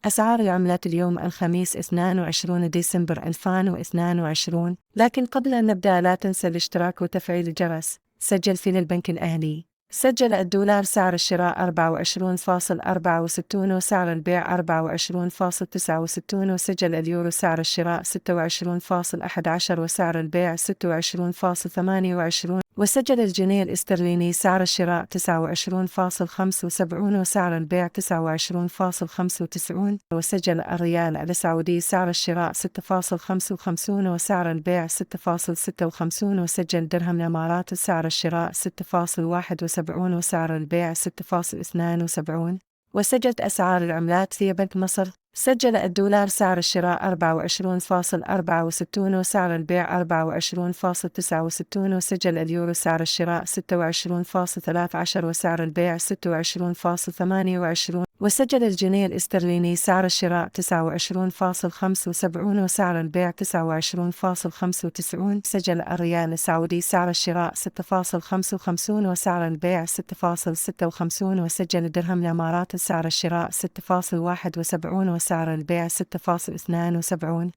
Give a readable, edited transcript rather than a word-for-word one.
أسعار العملات اليوم الخميس 22 ديسمبر 2022. لكن قبل أن نبدأ لا تنسى الاشتراك وتفعيل الجرس. سجل في البنك الأهلي. سجل الدولار سعر الشراء 24.64 وسعر البيع 24.69، وسجل اليورو سعر الشراء 26.11 وسعر البيع 26.28، وسجل الجنيه الاسترليني سعر الشراء 29.75 وسعر البيع 29.95، وسجل الريال السعودي سعر الشراء 6.55 وسعر البيع 6.56، وسجل درهم الإمارات سعر الشراء 6.71 وسعر البيع 6.72. وسجلت أسعار العملات في بنك مصر. سجل الدولار سعر الشراء 24.64 وسعر البيع 24.69، وسجل اليورو سعر الشراء 26.13 وسعر البيع 26.28، وسجل الجنيه الاسترليني سعر الشراء 29.75 وسعر البيع 29.95. سجل الريال السعودي سعر الشراء 6.55 وسعر البيع 6.56، وسجل درهم الإمارات سعر الشراء 6.71 وسعر البيع 6.72.